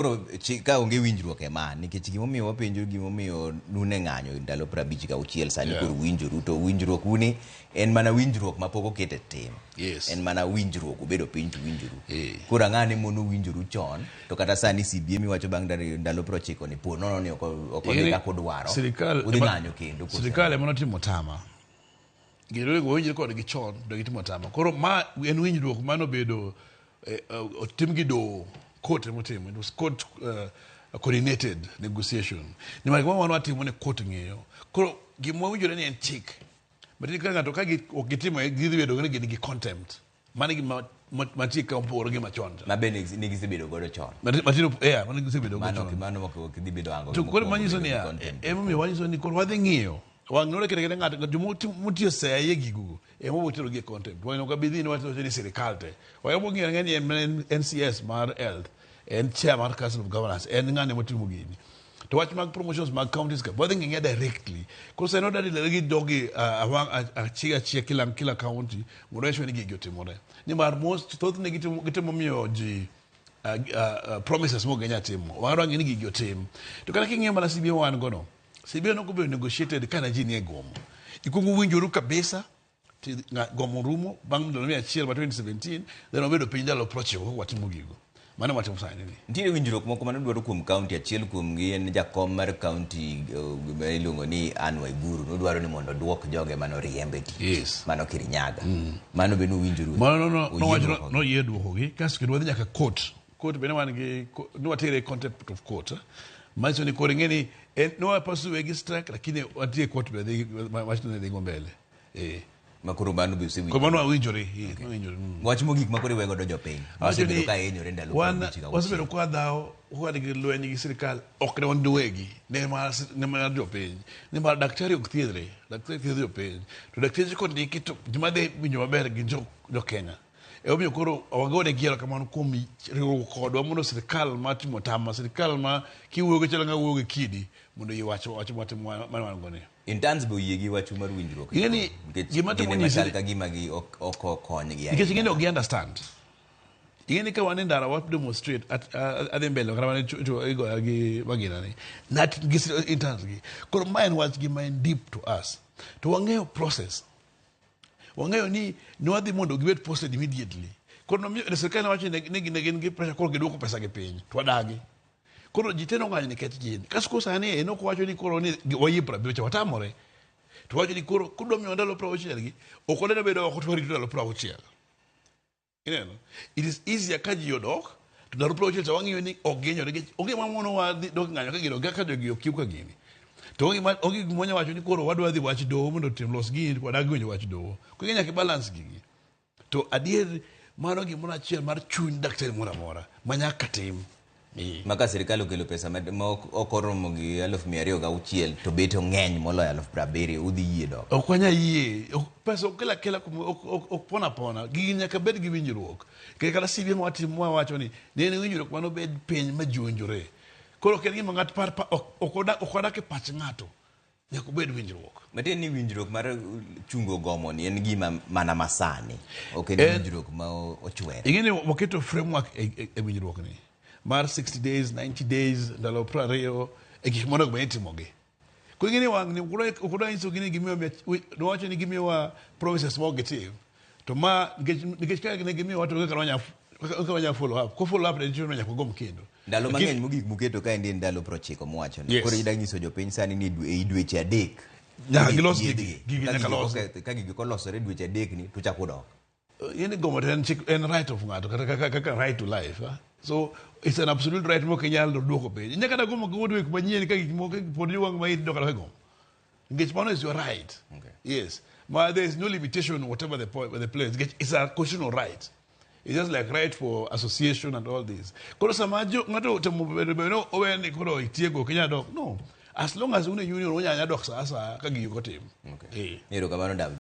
Koro ka onge winjruok e ma, nikech gimomiyo wapenjo gimomiyo nune ng'anyo e ndalo 56 sani. Koro winjoru to winjruok uni en mana winjruok ma pok oket e tim. En mana winjruok, ubedo piny to winjoru. Koro ang'ane mono winjoru chon to kata sani CBA miwacho bang' ndalo 90 ni po nono ni ok odhi Ing'eni, kaka udwaro. Sirikal Udhi ng'anyo kendo koso? Sirikal ema notimo tama. Gino onego wawinjre kodgi chon to gitimo tama. Koro ma en winjruok manobedo otim gi doho, court emotimo. It was court coordinated negotiation. Nimar gima wan watimo ni court ng'iyo. Koro gima wawinjore ni en chik. But ka ng'ato ka ok gitimo, gidhi bedo ni gin gi contempt. Mano e gima mantie ka mopogore gi machon cha. Ma bende ne gisebedo godo chon. Matino, yeah, mano gisebedo go Mano chon. Mano ok dhi bedo ango. To koro manyiso niya, emomiyo wanyiso ni koro wadhi ng'iyo wang' nore kete kete ng'ato joma motiyo seya e gigo ema wabiro tero gi e contempt. Wang' ok abi dhi ni wacho ni sirikal te wayabo ng'iyo ng'e ni en NCS mar health, en chair mar council of governors, en ng'ane motimo gini. To wach mag promotions mag counties ka wadhi ng'iye directly. Koro sani wadwa deal gi jogi awang' achiel achiel kila county mondo ensure ni gigi otimore, nimar most thothne gitemo miyo ji promises mok ginyal timo. Wadwa ng'e ni gigi otim. To kata king'iyo mana CBA wan go no, CBA nok obedo negotiated ka ji nie gomo. Ikwongo winjoru kabisa ti gomo rumo bang' ndalo 100 ma 2017, then wabedo piny ndalo 90 kaka watimo gigo. Mano watimo sani ni. Nitiere winjruok moko mane dwaro kuom kaunti. Achiel kuomgi en jakom mar kaunti ma iluongo ni Anne Waiguru nodwaro ni mondo oduok joge manoriemb e tich. Mano Kirinyaga. Mano be nuwinjoru? Mano no Oyie nowacho duokogi? Noyie duokogi kasto kendo wadhi nyaka court. Court bende wan gi nwatere contempt of court. Manyiso ni koro ing'e ni en nwa pursue gi strike, lakini wantie court be dhi wachno ne dhi go mbele. Ma koro mano be usewinjo? Koro mano wawinjore, wawinjore. Wach mogik ma koro iwe godo jopiny Awacho mosebedo ni ka hinyore ndalo wan 56. Wasebedo kwa dhawo wan gi lweny gi sirikal, ok ne wan wegi, ne mar jopiny, nimar daktari ok thiedhre, daktari thiedho jopiny, to dakteche kondiki to joma dhi winjo maber gin jo Kenya. Emomiyo koro wagone gi erokamano kuom riwruok kodwa mondo sirikal ma timo tama, sirikal ma kiwuoyo gi chalo ng'a wuoyo gi kidi, mondo yie wach wach watimo mane wan go ni. Interns be oyie gi wachu mar winjruok? Ing'e ni Nikech gima gin temo ema nyisi chal ka gima gi ok okonygi nikech ing'e ni ahinya. Ok gi understand. Ing'e ni ka wan e ndara wa demonstrate adhi mbele kata wan igoya gi magina ni nat gi interns gi. Koro ma en wach gima en deep to us, to wang'eyo process, wang'eyo ni nwadhi mondo gibed posted immediately. Koro nomiyo sirikal nowacho ni ne gin gi pressure, koro giduoko pesa gi piny to wadagi. Koro ji te nong'anyo nikech gin kasto. Koro sani en ok wacho ni koro ni wayie 70 cha, watamore to wacho ni koro kudwa miyowa ndalo 60 gi ok waneno bedo oko to warito ndalo 60. Ineno, it is easier ka ji odok to ndalo 60 cha wang'iyo ni ok gihinyore, nikech onge gima monowa dhi dok ng'anyo ka gino ka jogi ok ka gini to onge gima wanya wacho ni koro wadwa dhi wach doho mondo otim los gini, wadagi winjo wach doho. Koro nyaka balance gigi. To adier mano gimoro achiel mar chuny daktari moro amora ma nyaka tim. Ma ka sirikal okelo pesa ma ok oromo gi 206,000 to bet ong'eny moloyo 70,000, udhi yie dok? Ok wanya yie. Pesa ok kel akela ok pona pona. Gigi nyaka bed gi winjruok. Nikech kata CBA ma watimo wawacho ni ne en winjruok manobed piny ma ji owinjore. Koro ok en gima ng'ato par ok odak e pach ng'ato, nyaka obed winjruok. Matiende ni winjruok mar chungo gomo ni en gima mana masani, ok en winjruok ma ochwere. Ing'e ni waketo framework e winjruok ni mar 60 days, 90 days, ndalo 20 e gik monego bed ni itimogi. Koro ing'e ni wang' ni ok odwa nyisogi ni gimiyo nowacho ni gimiyowa promises ma ok gitim. To ma nikech ka ne gimiyowa to kaka wanya follow up. Ko follow up ne nitie nyaka wagom kendo. Ndalo mang'eny mogik muketo kaendi en ndalo 90 muwacho ni. Koro ida nyiso jopiny sani ni ei dweche 3 Nyaka idhi gilos thiedhgi. gigi. Gigi Ka nyaka gigi losi. Ka gigi kolosore dweche 3 ni to chako dok. Ing'e ni gomo to en chik, en right of ng'ato kata kaka right to life. Ah? So it's an absolute right mok inyal duoko piny. Inyaka kata gomo gomo dwe manyien ka gik moko pod iwang' ma idok e gomo. Nikech mano is your right. Yes. Ma there is no limitation whatever the point the place. Nikech it's a constitutional right. It's just like right for association and all this. Koro sama ng'ato temo bedo no owe ni koro itieko ok inyal dok. No. As long as un e union unyalo dok sa asaya ka gigi ok otim. Erokamano David.